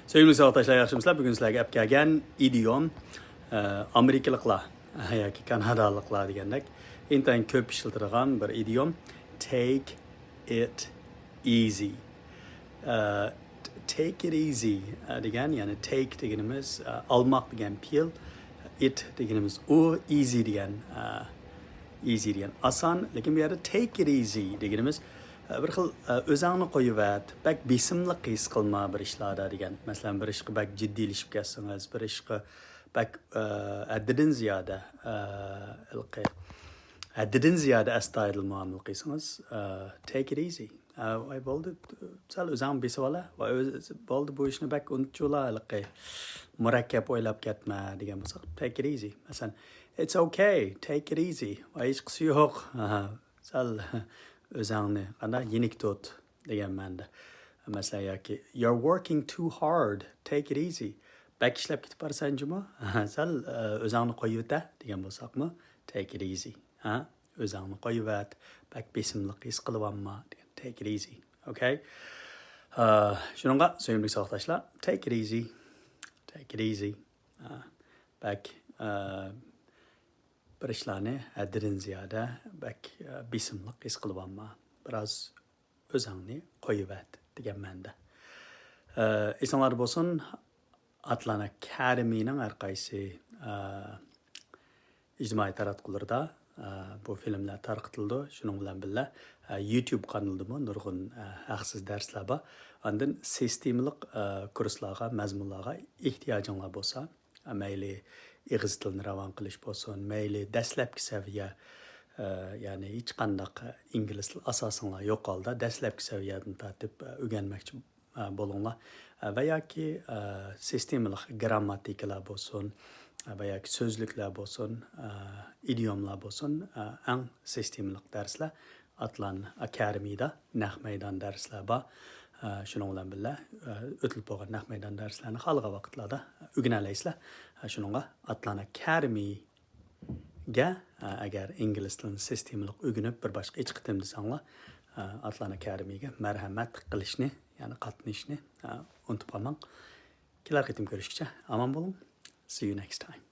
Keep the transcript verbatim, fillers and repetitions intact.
سۆيۈملۈك ساۋاقداشلار، ياخشىمۇسىلەر؟ بۈگۈن سىلەرگە ئەپ كەلگەن ئىدىيوم، ئە، ئامېرىكىلىقلار ياكى كانادالىقلار دېگەندەك ئىنتايىن كۆپ ئىشلىتىدىغان بىر ئىدىيوم. Take it easy. ئە، take it easy، ئە، دېگەن، يەنى take دېگىنىمىز، ئە، ئالماق دېگەن پېئىل، it دېگىنىمىز ئۇ، easy دېگەن، ئە، easy دېگەن ئاسان، لېكىن بۇ يەردە take it easy دېگىنىمىز، ئە، بىر خىل، ئە، ئۆزۈڭنى قويۇۋەت، بەك بېسىملىق ھېس قىلما بىر ئىشلاردا دېگەن. مەسىلەن، بىر ئىشقا بەك جىددىيلىشىپ كەتسىڭىز، بىر ئىشقا بەك، ئە، ھەددىدىن زىيادە، ئە، ھېلىقى، ھەددىدىن زىيادە ئەستايىدىل مۇئامىلە قىلسىڭىز، ئە، take it easy. ئە، ۋاي بولدى، سەل ئۆزۈڭنى بېسىۋالا. ۋاي ئۆز-، بولدى، بۇ ئىشنى بەك ئۇنتۇۋالا، ھېلىقى مۇرەككەپ ئويلاپ كەتمە دېگەن بولساق، take it easy. مەسىلەن، it's okay, take it easy. ۋاي ھېچقىسى يوق. ئاھا، سەل ئۆزۈڭنى قانداق يېنىك تۇت دېگەن مەنىدە. مەسىلەن، ياكى you're working too hard, take it easy. بەك ئىشلەپ كېتىپ بارىسەن جۇمۇ، سەل، ئە، ئۆزۈڭنى قويۇۋېتە دېگەن بولساقمۇ، take it easy. ھە؟ ئۆزۈڭنى قويۇۋەت، بەك بېسىملىق ھېس قىلىۋالما دېگەن، take it easy. ئوكەي؟ ئە، شۇنىڭغا سۆيۈملۈك ساۋاقداشلار، take it easy. Take it easy. ئە، بەك، ئە، بىر ئىشلارنى ھەددىدىن زىيادە بەك، ئە، بېسىملىق ھېس قىلىۋالما. بىراز ئۆزۈڭنى قويۇۋەت دېگەن مەنىدە. ئە، ئېسىڭلاردا بولسۇن، ئاتلان ئاكادېمىنىڭ ھەر قايسى، ئە، ئىجتىمائىي تاراتقۇلىرىدا، ئە، بۇ فىلىملەر تارقىتىلىدۇ. شۇنىڭ بىلەن بىللە، ئە، يۇتيۇب قانىلىدىمۇ نۇرغۇن، ئە، ھەقسىز دەرسلەر بار. ئاندىن سىستېمىلىق، ئە، كۇرسلارغا، مەزمۇنلارغا ئېھتىياجىڭلار بولسا، مەيلى ئېغىز تىلىنى راۋان قىلىش بولسۇن، مەيلى دەسلەپكى سەۋىيە، ئە، يەنى ھېچقانداق ئىنگلىز تىلى ئاساسىڭلار يوق ھالدا دەسلەپكى سەۋىيەدىن تارتىپ، ئە، ئۆگەنمەكچى، ئە، بولۇڭلار. ئە، ۋە ياكى، ئە، سىستېمىلىق گىرامماتىكىلار بولسۇن، ئە، ۋە ياكى سۆزلۈكلەر بولسۇن، ئە، ئىدىيوملار بولسۇن، ئە، ئەڭ سىستېمىلىق دەرسلەر ئاتلان ئاكادېمىدا نەق مەيدان دەرسلەر بار. ئە، شۇنىڭ بىلەن بىللە، ئە، ئۆتۈلۈپ بولغان نەق مەيدان دەرسلەرنى خالىغان ۋاقىتلاردا ئۆگىنەلەيسىلەر. ئە، شۇنىڭغا ئاتلان ئاكادېمىگە، ئە، ئەگەر ئىنگلىز تىلىنى سىستېمىلىق ئۆگىنىپ، بىر باشقا ھېچ قېتىم دېسەڭلار، ئە، ئاتلان ئاكادېمىگە مەرھەمەت قىلىشنى، يەنى قاتنىشىشنى، ئە، ئۇنتۇپ قالماڭ. كېلەر قېتىم كۆرۈشكىچە ئامان بولۇڭ. See you next time.